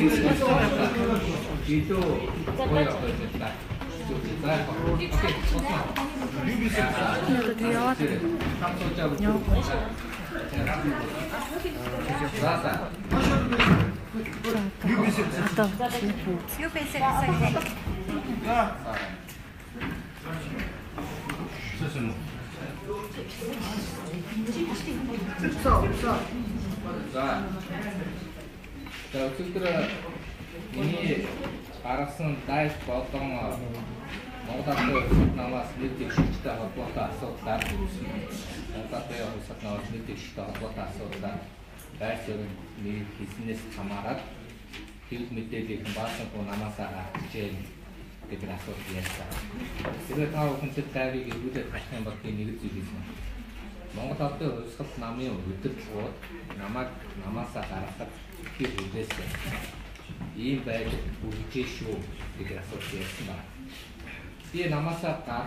Илүү гоё байлаа. За окей. Надад яваад. За. Одоо За. За өчигдөр миний гаргасан дайс болон Монгол Ардын хувьсгалт намаас нэр дэвшигчтэй холбоотой асуудлаар Монгол Ардын хувьсгалт намаас нэр дэвшигчтэй холбоотой асуудлаар байр суурин нэр хийснээс хамаарат хэвлэл мэдээллийн баасан буу намаасаа гарчээ гэдэг асуудал ярьсан. Тэгэхээр та бүхэнтэй тайвыг эргүүлээд харах юм бол би нэг зүйл хэлсэн. Монгол Ардын хувьсгалт намын удирдлагууд намайг намаасаа гаргахад би хүлээсэн. Ийм байдал үргэлжээ шүү гэдэг асуудал ярьсан байна. Би намаасаа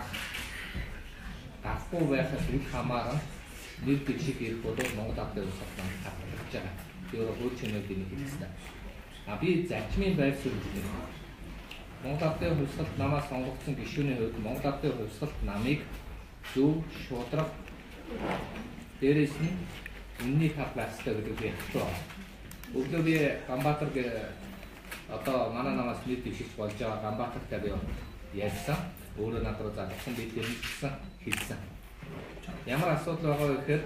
гарахгүй байхаас үл хамааран нэр дэвших эрх бол Монгол Ардын хувьсгалт намд татгалзаж байгаа. Би өөрөө хууль чимээг энийг хэлэх ёстой. А би зарчмын байр суурь гэдэг. Монгол Ардын хувьсгалт намаас сонгогдсон гишүүний хувьд Монгол Ардын хувьсгалт намыг зөв, шударга, дээрээс нь үнний тал байх ёстой гэдэг би хатуу байна. Өглөө би Ганбаатар одоо манай намаас нэр дэвшигч болж байгаа Ганбаатартай би ярьсан. Өөрөө над руу залгасан, би тэрнээс хэлсэн. Ямар асуудал байгаа вэ гэхээр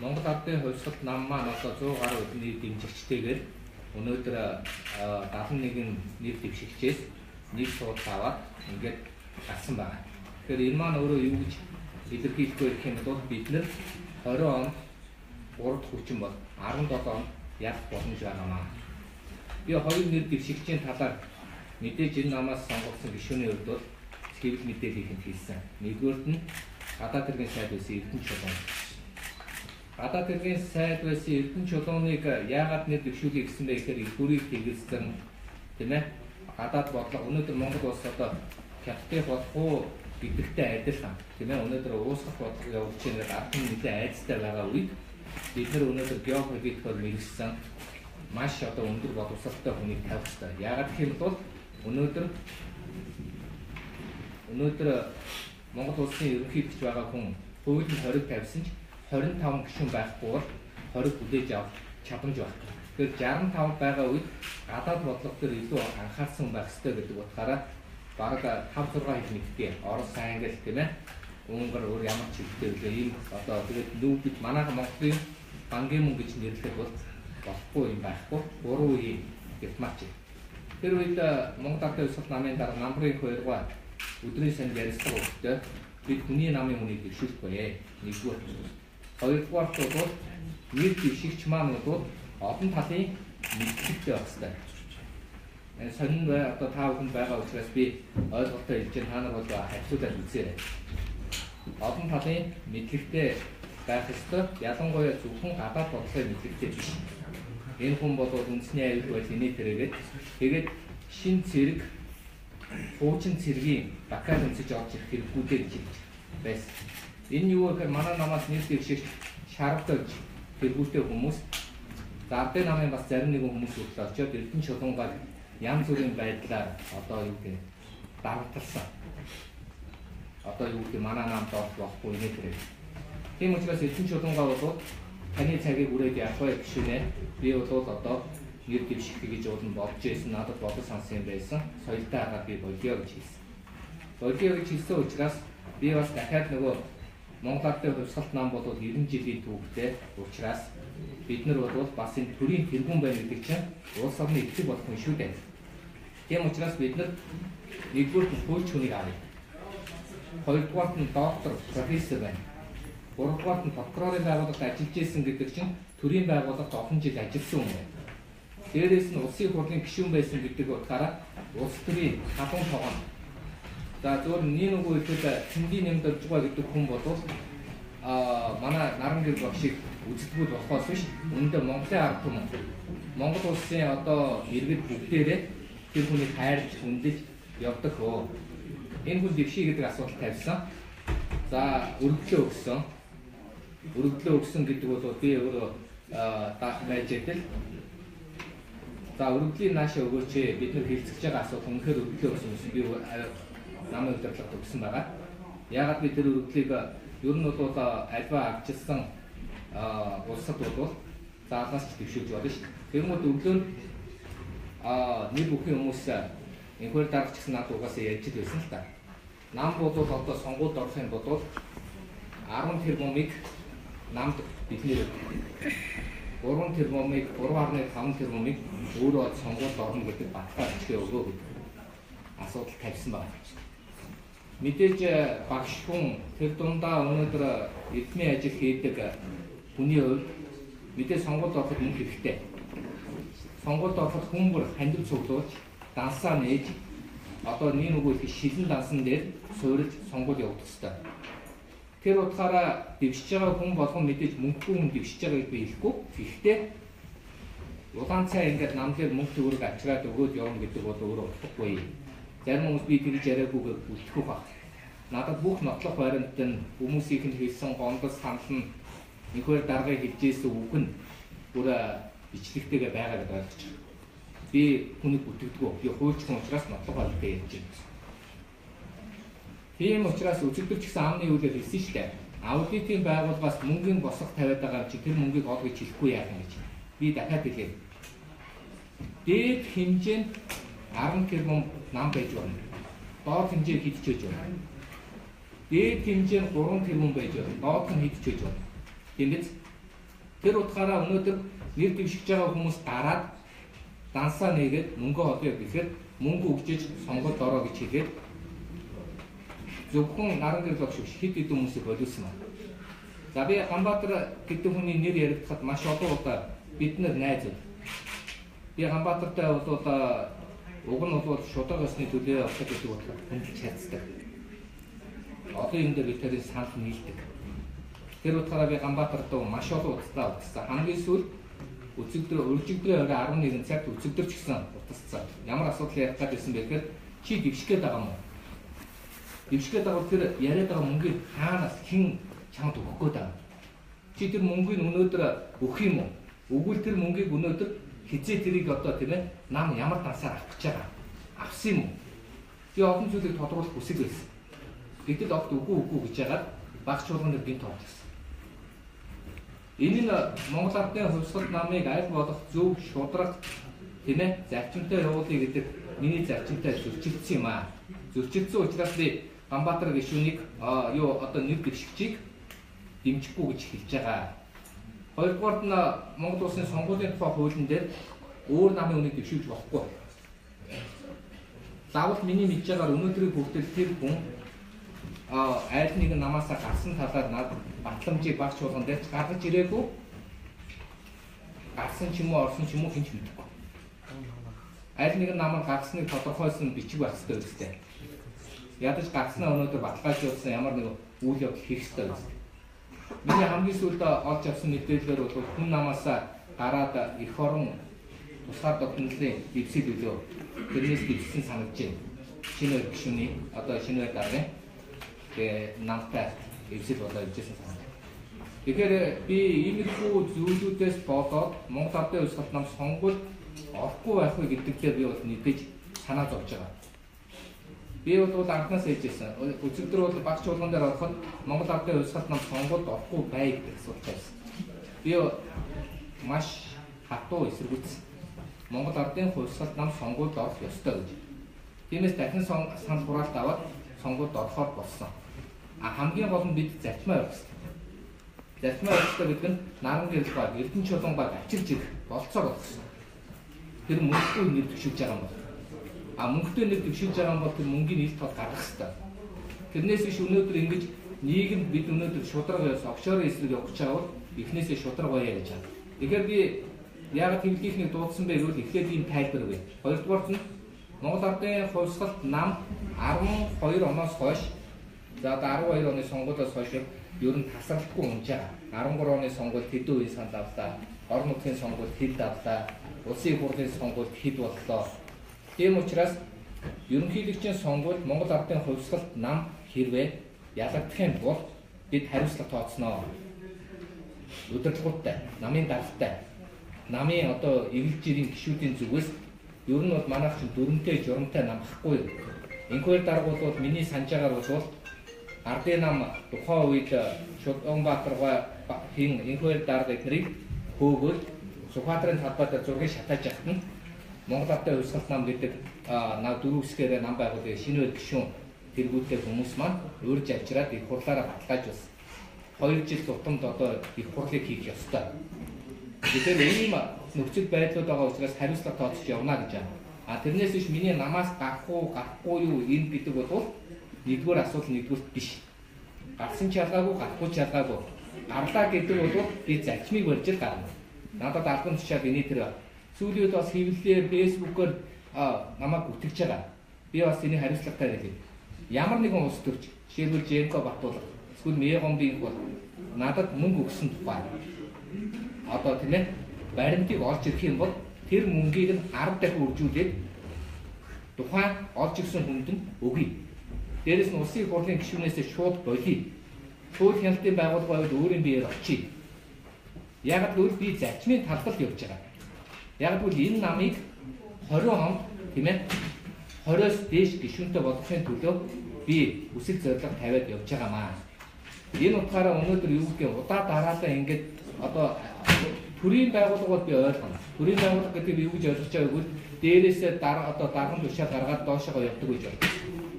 Монгол Ардын хувьсгалт нам маань одоо 100 гаруй нэр дэмжигчтэйгээр өнөөдөр 71 нэр дэвшигчээс нэг суудлаа аваад ингээд гарсан байна. Тэгэхээр энэ маань өөрөө юу гэж илэрхийлэх вэ гэх юм бол бид нэр 20 онд 3 дахь хүчин бол 17 онд ялах боломж байгаа маа. Би хоёр нэр дэвшигчийн талаар мэдээж энэ намаас сонгогдсон гишүүний хувьд бол хэвлэл мэдээллийнхэнд хэлсэн. Нэгдүгээрт нь гадаад хэргийн сайд байсан Эрдэнэ Чулуун. Гадаад хэргийн сайд байсан Эрдэнэ Чулууныг яагаад нэр дэвшүүлэе гэсэн бэ гэхээр их бүрийг тэгэлсэн, тийм ээ. Гадаад бодлого өнөөдөр Монгол улс одоо хятадын болох уу гэдэгтэй адилхан, тийм ээ. Өнөөдөр уусгах бодлого явуулж байгаа ард нь нэлээд айцтай байгаа үед бид нар өнөөдөр геополитикоор мэргэсэн маш одоо өндөр боловсролтой хүнийг тавих хэрэгтэй. Яагаад гэх юм бол өнөөдөр Монгол улсын ерөнхийлөгч байгаа хүн хууль нь 20 тавьсан ч 25 гишүүн байхгүй бол 20 хүлээж авах чадамж байхгүй. Тэгэхээр 65 байгаа үед гадаад бодлого дээр илүү анхаарсан байх ёстой гэдэг утгаараа бараг 5 6 хэл мэддэг. Орос, англи, тийм ээ. Унгар өөр ямар ч хэлтэй үлээ. Ийм одоо тэгээд нүүбд манайха Монголын бангийн мөн гэж нэрлэх бол болохгүй юм байхгүй. 3 үеийн дипломат. Тэр үед Монгол Ардын хувьсгалт намын дарга Намрын хоёргоо өдрийн санд ярилцлага өгөхдөө бид хүний намын хүнийг дэвшүүлэхгүй. Нэгдүгээр. Хоёрдугаарт бол нэр дэвшигч маань бол олон талын мэдлэгтэй байх ёстой. Сонин бай одоо та бүхэнд байгаа учраас би ойлголтоо хэлж байна. Та нар бол харьцуулаад үзээрэй. Олон талын мэдлэгтэй байх ёстой. Ялангуяа зөвхөн гадаад бодлогын мэдлэгтэй биш. Энэ хүн бол үндэсний аюул байл инээ тэрээгээд тэгээд шин цэрэг хуучин цэргийн бакал өмсөж орж ирэх хэрэггүй дээ гэж хэлж байсан. Энэ юу гэхээр манай намаас нэр дэвшигч шаардлагатай тэргүүтэй хүмүүс за ардын намын бас зарим нэгэн хүмүүс хүртэл очиод Эрдэнэ Чулуунгаар янз бүрийн байдлаар одоо юу гэх дарамтлсан. Одоо юу гэх манай намд орох болохгүй нэ тэрэг. Тийм учраас Эрдэнэ Чулуунгаа бол таны цагийг үрээд явах вэ гişүнэ. Би бол одоо нэр дэвших гэж уулын бодож байсан. Надад бодол сансан юм байсан. Соёлтой агаар би болио гэж хэлсэн. Болио гэж хэлсэн учраас би бас дахиад нөгөө Монгол Ардын хувьсгалт нам бол 90 жилийн түүхтэй учраас бид нар бол бас энэ төрийн тэргүүн байна гэдэг чинь улс орны эцэг болох юм шүү дээ. Тийм учраас бид нар нэгдүгээрт нь хуульч хүнийг авъя. Хоёрдугаарт нь доктор, профессор байна. Гуравдугаарт нь прокурорын байгууллагад ажиллаж исэн гэдэг чинь төрийн байгууллагад олон жил ажилласан хүн байна. Дээрээс нь улсын хурлын гишүүн байсан гэдэг утгаараа улс төрийн халуун тогоно. За зөвхөн нэг нөгөө ихэд цэндийн нэмд орж байгаа гэдэг хүн бол манай Нарангэр багшийг үзэлтгүүд болохоос биш үүндээ Монголын ард түмэн Монгол улсын одоо иргэд бүгдээрээ тэр хүнийг хайрлаж хүндэлж явдаг хөө. Энэ хүн дэвший гэдэг асуудал тавьсан. За өргөдлөө өгсөн. Өргөдлөө өгсөн гэдэг бол би өөрөө даах байж идэл. За өргөдлийн наашаа өгөөч ээ. Бид нэр хэлцэж байгаа асуудал үнэхээр өргөдлөө өгсөн юм. Би намын удирдлагад өгсөн байгаа. Яагаад би тэр өргөдлийг ер нь бол альва агжилсан улсад бол заалгаас ч дэвшүүлж болно шүү. Тэгмүүд өглөө нь нэр бүхэн хүмүүс энхэр даргач гэсэн над угаасаа ярьж л байсан л та. Нам бол одоо сонгуульд орох юм бол 10 тэрбумыг намд бидний 3 тэрбумыг 3.5 тэрбумыг өөрөө сонгуульд орно гэдэг баталгаа бичгээ өгөө гэдэг асуудал тавьсан байна. Мэдээж багш хүн тэр дундаа өнөөдөр эрдмийн ажил хийдэг хүний хувьд мэдээж сонгуульд ороход мөнгө хэрэгтэй. Сонгуульд ороход хүн бүр хандив цуглуулж, дансаа нээж одоо нэг нөгөө их шилэн дансан дээр суурилж сонгуул явуулах ёстой. Тэр утгаараа дэвшиж байгаа хүн болгон мэдээж мөнгөгүй хүн дэвшиж байгаа гэж би хэлэхгүй. Гэхдээ улаан цай ингээд нам дээр мөнгө төгрөг авчираад өгөөд явна гэдэг бол өөрөө утгагүй. Зарим хүмүүс би тэгж яриагүйгээ үлдэхгүй баг. Надад бүх нотлох баримт нь хүмүүсийнх нь хэлсэн гондол санал нь энэхүү даргаыг хэлжээсэн үг нь бүр бичлэгтэйгээ байгаа гэдээ ойлгож байна. Би хүнийг бүтгэдэггүй. Би хуульч хүн учраас нотлох баримтаа ярьж байна. Тийм учраас өчигдөр ч гэсэн амны үйлээр хэлсэн шүү дээ. Аудитын байгууллагаас мөнгөний босго тавиад байгаа юм чи тэр мөнгийг ол гэж хэлэхгүй яах юм гэж. Би дахиад хэлье. Дээд хэмжээнд 10 тэрбум нам байж болно. Доод хэмжээ хэд ч байж болно. Дээд хэмжээ нь 3 тэрбум байж болно. Доод нь хэд ч байж болно. Тийм биз? Тэр утгаараа өнөөдөр нэр дэвшигч байгаа хүмүүс дараад дансаа нээгээд мөнгө олъё гэхээр мөнгө өгчөж сонгуульд ороо гэж хэлээд зөвхөн наран гэрэл багш биш хэд хэдэн хүмүүсийг болиулсан байна. За би Ганбаатар гэдэг хүний нэр яригдахад маш олон удаа бид нар найзууд. Би Ганбаатартай бол уг нь бол шударга ёсны төлөө явах гэдэг бодлоо хүндэлж харьцдаг. Одоо юм дээр бид тэрийг санал нийлдэг. Тэр утгаараа би Ганбаатартай маш олон удаа утассан. Хамгийн сүүлд өчигдөр уржигдрийн орой 11 цагт өчигдөр ч гэсэн утассан. Ямар асуудал ярих гээд байсан бэ гэхээр чи дэвших гээд байгаа юм уу? Дэвших гээд байгаа тэр яриад байгаа мөнгийг хаанаас хэн чамд өгөх гээд байгаа? Чи тэр мөнгийг өнөөдөр өгөх юм уу? Өгвөл тэр мөнгийг өнөөдөр хизээ тэрийг одоо тийм ээ нам ямар дансаар авах гэж байгаа? Авсан юм уу? Би олон зүйлийг тодруулах хүсэл байсан. Гэтэл огт үгүй үгүй гэж яагаад багц чуулган дээр гинт орж ирсэн. Энэ нь Монгол Ардын хувьсгал намыг аль болох зөв шударга тийм ээ зарчимтай явуулъя гэдэг миний зарчимтай зөрчилдсөн юм аа. Зөрчилдсөн учраас би Ганбаатар гишүүнийг юу одоо нэр дэвшигчийг дэмжихгүй гэж хэлж байгаа. Хоёрдугаарт нь Монгол улсын сонгуулийн тухай хуулийн дээр өөр намын үнийг дэвшүүлж болохгүй. Заавал миний мэдж байгаагаар өнөөдрийг хүртэл тэр хүн айл нэгэн намаасаа гарсан талаар над батламжийг багц чуулган дээр ч гаргаж ирээгүй. Гарсан ч юм уу орсон ч юм уу хэн ч мэдэхгүй. Аль нэгэн нам нь гаргасныг тодорхойлсон бичиг байх ёстой үстэй. Ядаж гаргаснаа өнөөдөр баталгаажуулсан ямар нэг үйл явдал хийх ёстой үстэй. Миний хамгийн сүүлд олж авсан мэдээлэлээр бол хүн намаасаа гараад эх орон тусгаар тогтнолын дэвсэл өлөө тэрнээс дэвссэн санагдаж байна. Шинэ гишүүний одоо шинэ даргын тэгээ намтай эвсэл болоо явжсэн санагдав. Тэгэхээр би иймэрхүү зүйлүүдээс болоод Монгол Ардын хувьсгал нам сонгуульд орохгүй байх вэ гэдэг дээр би бол нэгдэж санаа зовж байгаа. Би бол анхнаас хэлжсэн. Өчигдөр бол багц чуулган дээр ороход Монгол Ардын хувьсгал нам сонгуульд орохгүй бай гэдэг асуудал тавьсан. Би маш хатуу эсэргүүцсэн. Монгол Ардын хувьсгал нам сонгуульд орох ёстой гэж. Тиймээс дахин санал хураалт аваад сонгуульд орохоор болсон. А хамгийн гол нь бид зарчмаа явах хэрэгтэй. Зарчмаа явах хэрэгтэй гэдэг нь наран гэрэл баг, Эрдэнэ чулуун баг авчирж ирэх болцоог олох хэрэгтэй. Тэр мөнгөгүй нэр дэвшүүлж байгаа юм бол. А мөнгөтэй нэр дэвшүүлж байгаа юм бол тэр мөнгийг ил тод гаргах хэрэгтэй. Тэрнээс биш өнөөдөр ингэж нийгэмд бид өнөөдөр шударга ёс, офшорын эсрэг явах гэж байгаа бол эхнээсээ шударга байя гэж байна. Тэгэхээр би яагаад хэвлэлийнхнийг дуудсан бэ гэвэл эхлээд ийм тайлбар өгье. Хоёрдугаарт нь Монгол Ардын хувьсгалт нам 12 оноос хойш за одоо 12 оны сонгуулиос хойш ер нь тасралтгүй унж байгаа. 13 оны сонгуульд хэдэн үеийн санал авлаа, орон нутгийн сонгуульд хэд авлаа, улсын их хурлын сонгуульд хэд боллоо. Тийм учраас ерөнхийлөгчийн сонгуульд Монгол Ардын хувьсгалт нам хэрвээ ялагдах юм бол бид хариуцлага тооцноо. Удирдлагуудтай, намын даралтай. Намын одоо эвлэл жирийн гишүүдийн зүгээс ер нь бол манайх чинь дүрмтэй журамтай нам ахгүй юу. Энэхүү дарга бол миний санаж байгаагаар бол ардын нам тухайн үед Шулуунбаатаргай хин энэхүү дарга эднэрийг хөөгөл Сүхбаатарын талбай дээр зургийг шатааж яхад нь Монгол Ардын хувьсгалт нам гэдэг нав дөрөв хэсгээр нам байгуулъя шинэ үе гишүүн тэргүүтэй хүмүүс маань урьж авчираад их хурлаараа баталгаажуулсан. 2 жил тутамд одоо их хурлыг хийх ёстой. Тэгэхээр ийм нөхцөл байдлууд байгаа учраас хариуцлага тооцож явна гэж байна. А тэрнээс биш миний намаас гарах уу, гарахгүй юу энэ гэдэг бол нэгдүгээр асуудал нэгдүгüрт биш. Гарсан ч ялгаагүй, гарахгүй ч ялгаагүй. Гарлаа гэдэг бол би зарчмыг барьж л гарна. Надад албан тушаал энэ тэр сүүлийн үед бас хэвлэлээр фэйсбүүкээр намайг гүтгэж байгаа. Би бас энэ хариуцлагатай байлээ. Ямар нэгэн улс төрч, жишээлбэл ЖМК Батулга, эсвэл Мегомбийн бол надад мөнгө өгсөн тухай одоо тийм ээ баримтыг олж ирэх юм бол тэр мөнгийг нь 10 дахин үржүүлээд тухайн олж ирсэн хүнд нь өгье. Дээрээс нь улсын хурлын гишүүнээс шууд болиё. Хууль хяналтын байгууллага байвал өөрийн биеэр очие. Яг л би зарчмын талбал явж байгаа. Яг л энэ намыг 20 онд тийм ээ 20-оос дээш гишүүнтэй болгохын төлөө би үсэл зорилго тавиад явж байгаамаа. Энэ утгаараа өнөөдөр юу гэдгийг удаа дараалан ингээд одоо төрийн байгууллага бол би ойлгоно. Төрийн байгууллага гэдэг би юу гэж ойлгож байгааг бол дээрээсээ дараа одоо дарган тушаал гаргаад доошогоо явдаг гэж ойлгож.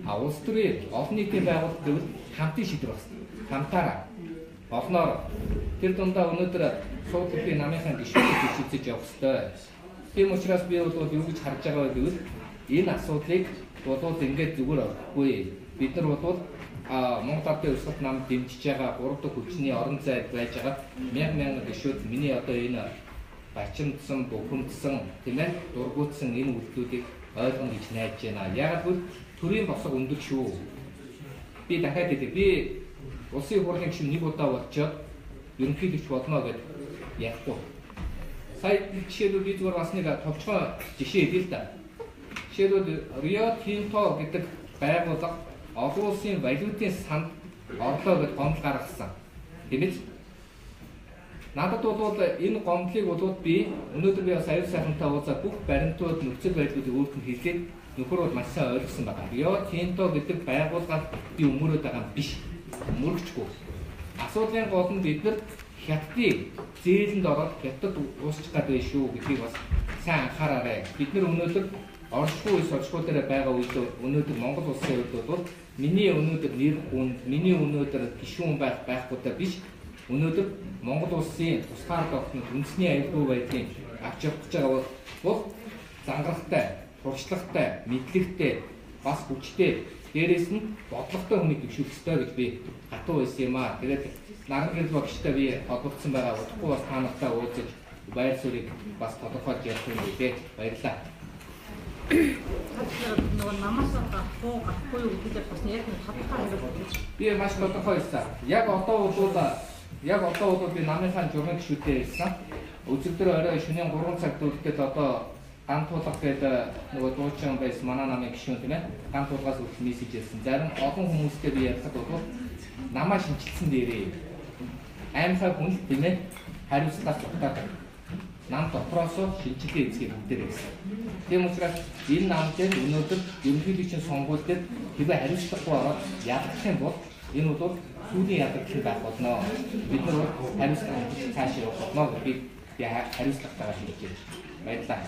А улс төрийн олон нийтийн байгууллага гэвэл хамтын шийдвэр байна. Хамтаараа олноор тэр дундаа өнөөдөр суудлын намынхаа гишүүнүүд шийдэж явах ёстой. Тийм учраас би бол юу гэж харж байгаа вэ гэвэл энэ асуудлыг болвол ингээд зүгээр орохгүй. Бид нар бол Монгол Ардын хувьсгалт нам дэмжиж байгаа 3 дахь хүчний орон зайд байж байгаа мянга мянга гишүүд миний одоо энэ бачимдсан, бухимдсан, тийм ээ, дургуутсан энэ үйлдэлүүдийг ойлгоно гэж найдаж байна. Яг л төрийн босго өндөр шүү. Би дахиад хэлье. Би улсын хурлын гишүүн нэг удаа болчоод ерөнхийлөгч болно гэд ярихгүй. Сая жишээлбэл би зүгээр бас нэг товчхон жишээ хэлье л да. Жишээлбэл Рио Тинто гэдэг байгууллага олон улсын валютын санд орлоо гэж гомдол гаргасан. Тийм ээ? Надад бол энэ гомдлыг бол би өнөөдөр би бас аюул сайхантай уулзаа бүх баримтууд нөхцөл байдлуудыг өөрт нь хэлээд нөхөр бол маш сайн ойлгосон байна. Рио Тинто гэдэг байгууллагаас би өмөрөөд байгаа юм биш. Өмөрөгчгүй. Асуудлын гол нь бид нар хятадын зээлэнд ороод хятад уусчих гээд байна шүү гэдгийг бас сайн анхаараарай. Бид нар өнөөдөр оршихуй ус оршихуй дээр байгаа үед өнөөдөр Монгол улсын хувьд бол миний өнөөдөр нэр хүнд, миний өнөөдөр гишүүн байх байхгүйтэй биш. Өнөөдөр Монгол улсын тусгаар тогтнол үндэсний аюулгүй байдлын авч явах гэж байгаа бол зангарахтай, туршлагатай, мэдлэгтэй, бас хүчтэй, дээрээс нь бодлоготой хүнийг дэвшүүлэх ёстой гэж би хатуу байсан юм аа. Тэгээд наран гэрэл багштай би холбогдсон байгаа. Удахгүй бас та нартай уулзаж байр суурийг бас тодорхойлж ярих юм үү. Баярлалаа. Нөгөө намаас гарах уу, гарахгүй юу гэдгийг бас яг нэг тодорхой хариулт өгч. Би маш тодорхой хэлсэн. Яг одоо бол би намынхаа журмын гишүүдтэй хэлсэн. Өчигдөр орой шөнийн 3 цаг дүүргээд одоо ган туулах гэдэг нөгөө дуучин байсан манай намын гишүүн тийм ээ. Ган туулгаас хүртэл мессеж ирсэн. Зарим олон хүмүүстэй би ярихад бол намаа шинчилсэн дээрээ. Аймхай хүн л тийм ээ хариуцлагаас зугтаадаг. Нам дотроос шинжилгээ эзэхийг бүгдээрээ гэсэн. Тийм учраас энэ нам дээр өнөөдөр ерөнхийлөгчийн сонгуул дээр хэвээ хариуцлагагүй ороод ялгах юм бол энэ бол сүүлийн ялгах байх болно. Бид нар бол хариуцлага мэдэж цааш явах болно гэдгийг би хариуцлагатайгаар хэлж байна. Баярлалаа.